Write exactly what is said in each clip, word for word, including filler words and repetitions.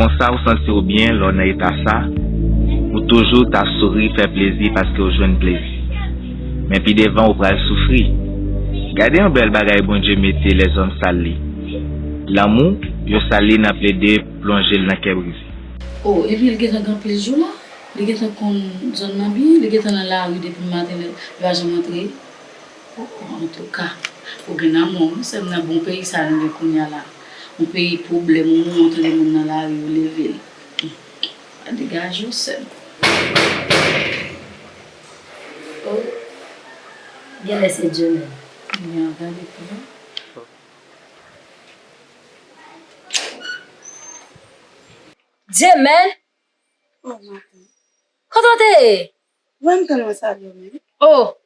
Konsa ou santi w byen lè w nan eta sa, ou toujou ta souri, fè plezi paske w jwenn plezi. Men pi devan ou pral soufri. Gade yon bèl bagay Bondye mete lèzòm sal li. Lanmou, yo sal li nan plede plonje l nan kè brize. Oh, epi l gentan gen anpil jou la. Li gentan konn zòn nan byen, li gentan nan lari depi maten, li pa janm antre. Oh, oh, antouka, ou gen lanmou wi, sè m, nan bon peyi sa nou gen kounye a la. Yon peyi pwoblèm, ou mouri, ou tande moun nan lari, yo leve l. Pa degaje w, sè m. Oh, genlè se Dye menm. Byen, gade pou mwen. Dye menm! Oh, maten. Kote w te ye? Wè m tèlman salye w menm. Oh!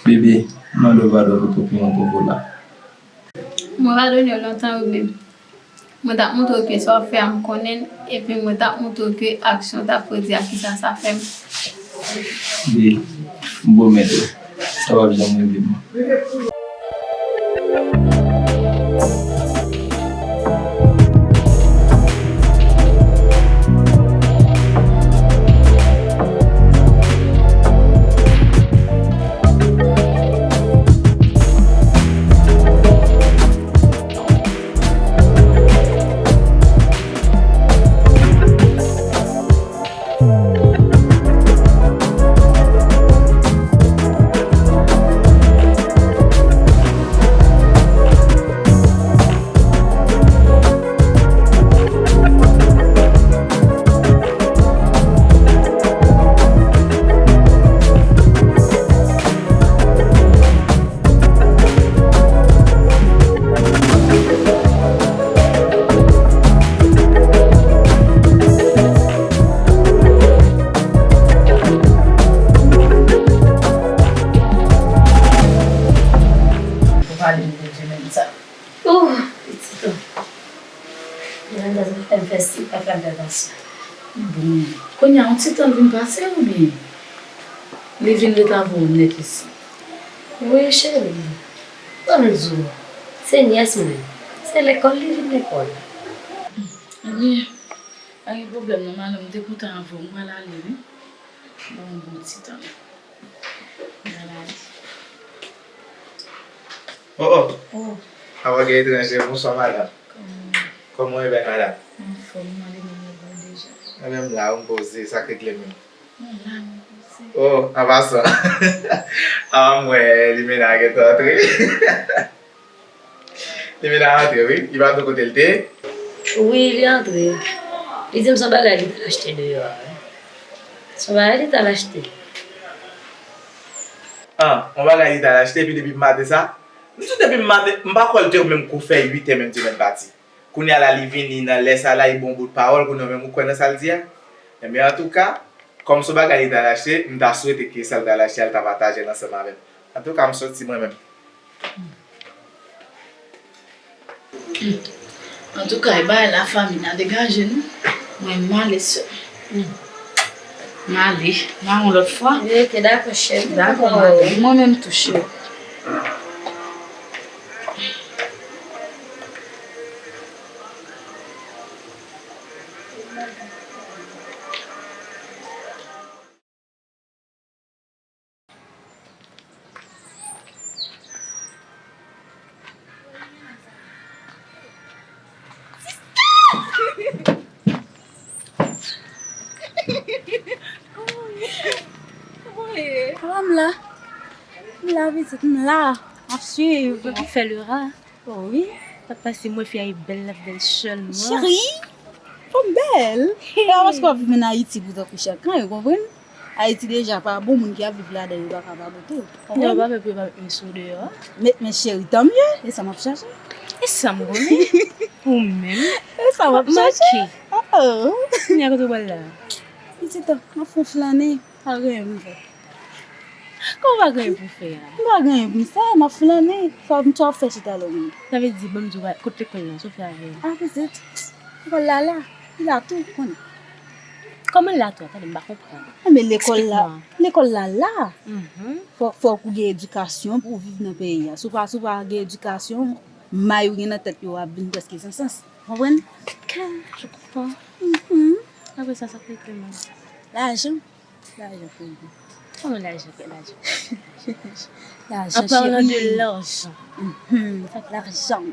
Bebe, m mande w padon pou tout moun te vola. Mwen padone w lontan wi bebe. Mwen t ap montre w ke sa w ap fè a m konnen l, epi mwen t ap montre w ke aksyon w t ap poze a kisa sa fè m. Bebe, m pwomèt ou, sa p ap janm rive m. Pou pale m de Dye menm sa. Ooh, pitit ou. Miranda sa fè m fè sik, pa fè m fè tansyon. Bon, kounye a yon ti tan l vin pase oubyen li vin ret avè w nèt isi? Wi cheri, ban m di w, se nyès mwen, se lekòl li vin lekòl. Ebyen, pa gen pwoblèm non, m ale, m te kontan avè w, m pral ale wi. Ban m yon bon ti tan. M pral ale. Oh oh. Awa gen etranje, bonswa madanm. Kòman w ye, bèl madanm? Anfòm, mwen li menm, mwen bon deja. Mwen menm la, m poze, sa k regle menm? Mwen la, mwen poze. Oh, an pasan. Ah, m wè Limena gentan antre. Limena antre, wi. Li pa tou kote l te? Wi, li antre. Li di m se yon bagay li t al achte deyò a, wi. Se yon bagay li t al achte. Ah, yon bagay li t al achte, epi depi maten sa, m di depi maten, m pa kwè l te menm kou fè uit è menm di menm pati. Kounye a la, li vini nan lè sa la, li ba w bout pawòl, kounye a menm ou kwè nan sa l di a? Enben, antouka, kòm se yon bagay li t al achte, m ta swete ke sa l t al achte a, l ta pataje l ansanm avè m. Antouka, m soti mwen menm. Antouka, e bagay la, fanmi, n a degaje nou. Mwen, m ale sèl. M ale, m a yon lòt fwa. Wi, ok, dakò, cheri. Dakò, m ale. Mwen menm tou, cheri. Kòman w ye? Kòman m la? M la, pitit, m la. M ap swiv. Ou fè le ra? Oh wi. Sa k pase, mwen fi a e bèl, l ap bèl sèlman. Cheri, fò m bèl. Hey. E pa paske w ap viv ann Ayiti pou w tankou chak kan, ou konprann? Ayiti deja pa bon, moun ki ap viv ladan yo pa ka pa bon tou. Ou konprann? Yo pa pè pou yo pa met mesye w deyò a. Men, men cheri, tanmye, e sa m ap chache. E sa m konnen. Ou menm. E sa m ap chache. Oh. Kounye a kote w pral la? Pitit, m ap fè yon flane. Pa gen anyen pou m fè. Kòman w pa gen anyen pou w fè a? M pa gen anyen pou m fè, m ap flane. Sa w, sa w ap fè chita la menm? Sa vle di, ban m di w, kote lekòl lan, sa w fè avè l? Ah, pitit, lekòl la la. Li la tou, ou konnen. Kòman l la tou? Tande, m pa konprann. Ah, men lekòl la, lekòl la la. Fò, fòk ou gen edikasyon pou w viv nan peyi a. Si w pa, si w pa gen edikasyon, may ou gen nan tèt yo ap vin prèske san sans. Konprann? Ok, je comprends. Apre sa, sa k rete menm? Lajan. Lajan, cheri. Kòman lajan, kèl lajan? Lajan, cheri. En parlant de l'argent. Mhm. Lajan.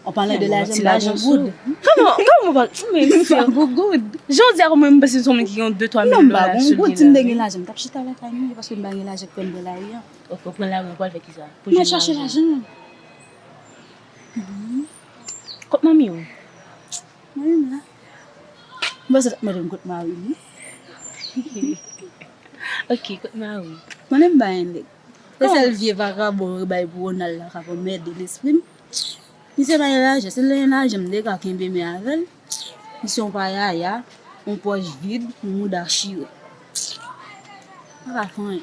An palan de lajan, m pa gen goud. Kòman, kòman w pa, men, m pa gen goud. Jan w di a, kòman m panse se yon moun ki gen de twa mil dola sou l gen nan men. Non, m pa gen goud. Si m te gen lajan, m t ap chita lakay mwen, paske m pa gen lajan pou m pran lari a. Ok, ou pran lari a, ou pral fè kisa? Pou jwenn lajan. M al chache lajan. Mhm. Kot manmi w? Manmi m la. M panse w t ap mande m kot mari m, wi. Ok, kot mari w? Konnen m pa gen nèg. Se sèl vye vakabon yo bay pou Ronald la k ap anmède lespri m. Misye pa gen lajan, si l te gen lajan, m te ka kenbe men avè l. Misye yon payaya, yon pòch vid, yon mouda chire. Pa ka fè anyen.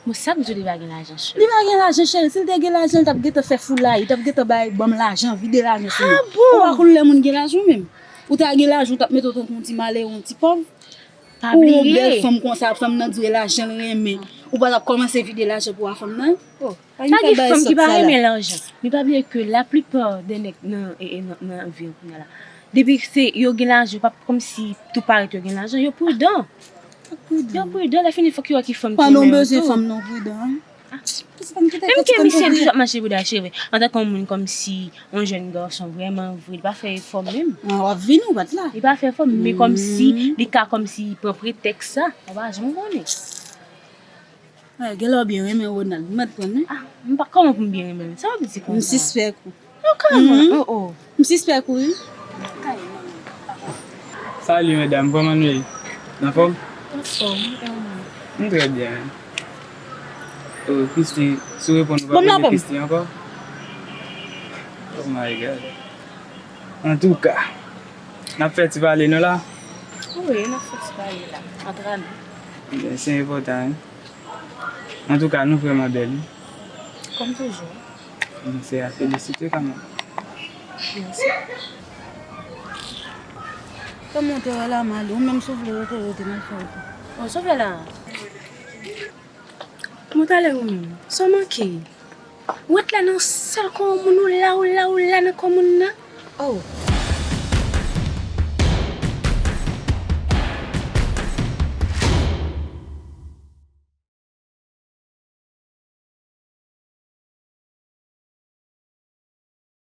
Bon, sa k di w li pa gen lajan, cheri? Li pa gen lajan, cheri. Si l te gen lajan, li t ap gentan fè foulay, li t ap gentan bay, ban m lajan, vide lajan sou mwen. Ah bon? Ou pa konn lè moun gen lajan menm. Ou ta gen lajan, ou t ap mete w tankou yon ti malere, yon ti pòv. Pa bliye. Ou yon bèl fanm konsa, fanm nan di w e lajan l renmen. Ou pa t ap kòmanse vide lajan pou w a fanm nan? Oh. Sa gen fanm ki pa renmen lajan. Men pa bliye ke la plupart des nèg nan, e, e, nan, nan vi an kounye a la. Depi se yo gen lajan, yo p ap kòmsi tou parèt yo gen lajan, yo pridan. Yo pridan, lè fini fòk yo wè ki fanm ki renmen yo tou. Pandan w bezwen fanm nan, w pridan. Ah. Menm ke misye toujou ap mache bouda cheve. Antanke yon moun kòmsi yon jèn gason vrèman vre, li pa fè efò menm. An, w ap vini, ou pa t la. Li pa fè efò, men kòmsi li ka kòmsi pran pretèks sa, ou pa janm konnen. Ay, genlè w byen renmen Ronald, m mèt konn wi. Ah, m pa, kòman pou m byen renmen l? Sa w ap di konsa? M sispèk ou. Non, kòman? Oh, oh. M sispèk ou wi. Salut medam, kòman nou ye? Anfòm? Anfòm, e ou menm? M trè byen. Oh, Christy, si w reponn ou pa poze Christy ankò? Oh my God. Antouka, n ap fè ti pale nou la? Wi, n ap fè ti pale la. Antre nou. Byen, se enpòtan wi. Antouka, nou vrèman bèl wi. Kòm toujou. Bon, se a felisite kanmenm. Mèsi. Kòman w te wè la m ale, ou menm si w vle rete, rete, m al fè wout mwen. Bon, sa w fè la? Bon, talè ou menm, sa w manke? Ou ret la nan sèl kò moun, ou la, ou la, ou la nan kò moun nan. Oh,